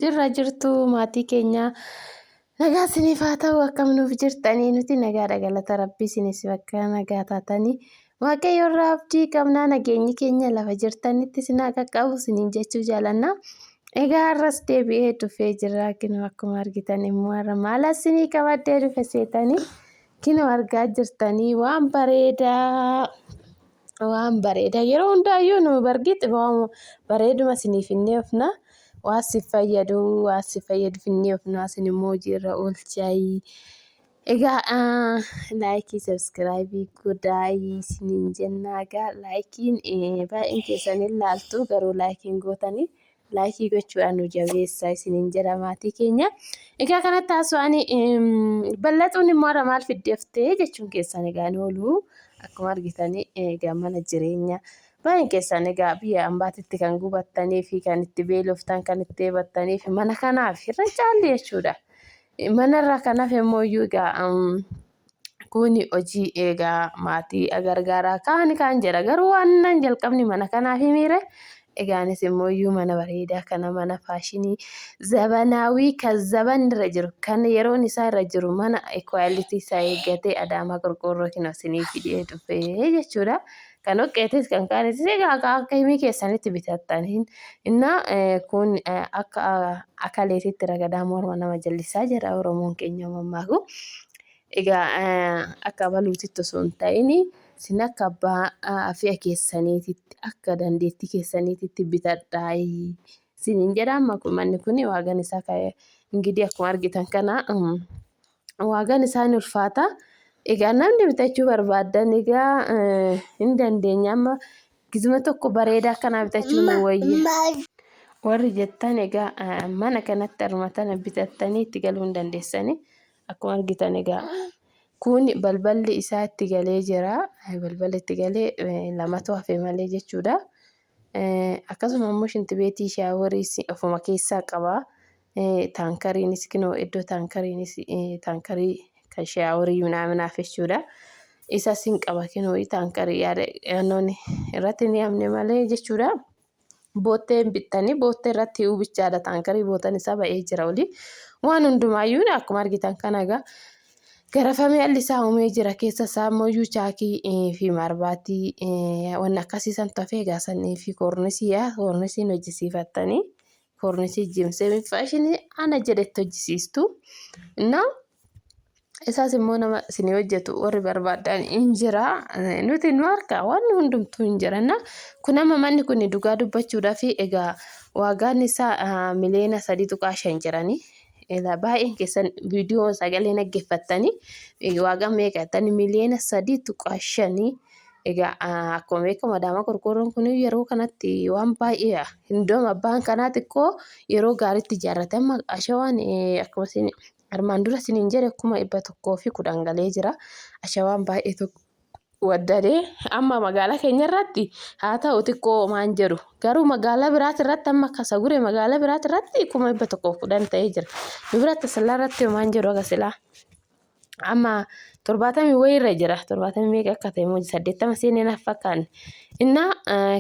Jirra jirtu maatii keenya, nagaa isiniif haa ta'u. Akkam nuuf jirtanii? Nuti nagaadha, galata rabbii. Isinis bakka nagaa taatanii waaqayyo irraa abdii qabnaa. Nageenyi keenya lafa jirtanitti isin haa qaqqabu isiniin jechuu jaalanna. Egaa har'as deebi'ee dhufee jira. Kinoo akkuma argitan immoo har'a maal isinii qabadhee dhufe seetanii? Kinoo argaa jirtanii, waan bareedaa, waan bareedaa. Yeroo hundaayyuu nu bargiixi waan bareeduma isiniif hin ofna. Waan si fayyadu, waan si fayyadu finnee ofna, isin immoo hojiirra oolchaayii. Egaa like, subscribe godhaa isiniin jenna. Egaa likeiin baay'een keessan hin laaltu, garuu likeiin gootanii like gochuudhaan nu jabeessaa isiniin jedha maatii keenya. Egaa kanatti haasa'anii bal'atuun immoo har'a maal fiddeeftee jechuun keessan egaa hin oolu. Akkuma argitanii egaa mana jireenyaa baay'een keessan egaa biyya ambaatitti kan gubattanii fi kan itti beeloftan, kan itti dheebottanii fi mana kanaaf irra caalli jechuudha. Manarraa kan hafe immoo iyyuu egaa kun hojii egaa maatii gargaaraa kaan kaan jedha, garuu waan nan jalqabni mana kanaaf himiire. Egaanis immoo iyyuu mana bareedaa kana, mana faashinii zabanaawii kan zabanni irra jiru, kan yeroon isaa irra jiru, mana quality isaa eeggatee Adaamaa qorqoorroo kinoo isinii fidee dhufee jechuudha. Kan dhoqqeetis kan kaanetis egaa akka himii keessanitti bitattaniin innaa kun akka akaleetitti ragadaa morma nama jallisaa jedha Oromoon keenya mammaaku. Egaa akka abaluutitti osoo hin ta'in isin akka abbaa fe'a keessaniititti, akka dandeettii keessaniititti bitadhaa isiniin jedha. Amma kun manni kun waagaan isaa ingidii akkuma argitan kana waagaan isaa ni ulfaata. Egaa namni bitachuu barbaaddan egaa hin dandeenya, amma gizuma tokko bareedaa akkanaa bitachuu nu wayya. Warri jettan egaa mana kanatti haruma tana bitattanii itti galuu hin dandeessanii. Akkuma argitan egaa kun balballi isaa itti galee jira. Balballi itti galee lamatu hafe malee jechuudha. Akkasuma immoo shintibeetii, showerii ofuma keessaa qaba. Taankariinis kinoo iddoo taankariinis, taankarii kan showerii minaaminaaf jechuudha. Isas hin qaba kinoo, taankarii yaada yannoon irratti ni hamne malee jechuudha. Boottee bittanii boottee irratti hi'uu bichaadha. Taankarii bootan isaa ba'ee jira olii. Waan hundumaayyuu akkuma argitan kana egaa garafamee alli isaa uumee jira. Keessa isaa immoo iyyuu chaakii fi marbaatii wanni akkasii san tafee egaa sanii fi koornisii yaa koornisiin hojjisiifattanii koornisii jimsee faashinii ana jedhetti hojjisiistu. Innaa isaas immoo nama isinii hojjetu warri barbaadan hin jira. Nuti nu harka wanni hundumtuu hin jira. Kun amma manni kun dhugaa dubbachuudhaaf egaa waagaan isaa miliyoona 3.5 jedhanii. Baay'een keessan viidiyoo sagalee dhaggeeffattanii waagaan meeqa jettanii, miliyoona 3.5. Egaa akkuma beekamu Adaamaa qorqoorroon kun yeroo kanatti waan baay'ee hindoom abbaan kanaa xiqqoo yeroo gaariitti ijaarrate. Amma ashawaan akkuma isin armaan dura isiniin jedhe 110,000 galee jira. Ashawaan baay'ee tokko waddadee amma magaalaa keenya irratti haa ta'u xiqqoo maan jedhu, garuu magaalaa biraati irratti amma akka sagure magaalaa biraati irratti 110,000 ta'ee jira. Nu biratti Asallaa irratti maan jedhu aga silaa amma 70 wayii irra jira. 70 meeqa akka ta'e immoo 80 seenee naaf fakkaanne. Innaa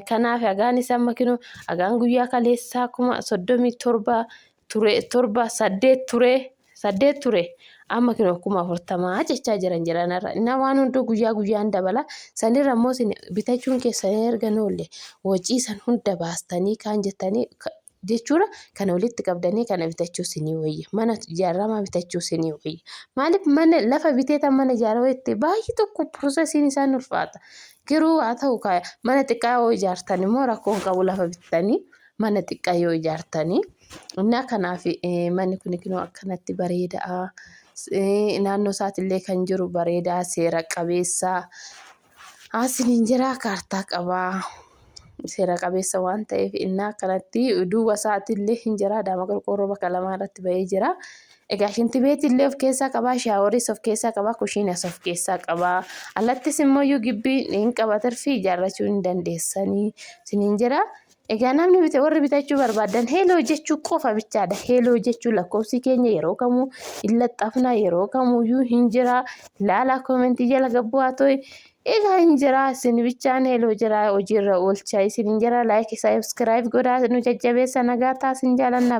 kanaaf agaan isa amma kinoo agaan guyyaa kaleessaa 37,000 ture, torba saddeet ture, saddeet ture, amma kinoo 40,000 jechaa jiran jiranarra. Innaa waan hunduu guyyaa guyyaan dabala. Sanirra immoo isin bitachuun keessan erga noolle wacii san hunda baastanii kaan jettanii jechuudha. Kana walitti qabdanii kana bitachuu isinii wayya. Mana ijaaramaa bitachuu isinii wayya. Maaliif mana lafa bitee tan mana ijaaruu itti baay'ee tokko processiin isaan ulfaata. Garuu haa ta'u mana xiqqaa yoo ijaartan immoo rakkoo hin qabu, lafa bittanii mana xiqqaa yoo ijaartanii. Innaa kanaaf manni kun kinoo akkanatti bareedaa. Naannoo isaatiillee kan jiru bareedaa, seera qabeessa. Asiniin jira, kaartaa qabaa. Seera qabeessa waan ta'eef innaa akkanatti duuba isaatiillee hin jira. Adaama qorqoorroo bakka lamaa irratti ba'ee jira. Egaa shintibeetii illee of keessaa qabaa, showeriis of keessaa qabaa, kushiinas of keessaa qabaa. Alattis immoo iyyuu gibbii hin qaba, tirfii ijaarrachuu hin dandeessanii isiniin jira. Egaa namni bite, warri bitachuu barbaadan hello jechuu qofa bichaadha. Hello jechuu, lakkoofsi keenya yeroo kamuu hin laxxafna, yeroo kamuyyuu hin jira. Ilaalaa, commentii jala gabbu'aa ta'e. Egaa hin jira isin bichaan heloo jira hojiirra oolcha isin hin jira, like, subscribe godhaa nu jajjabeessa. Nagaa ta'a, isin jaalanna.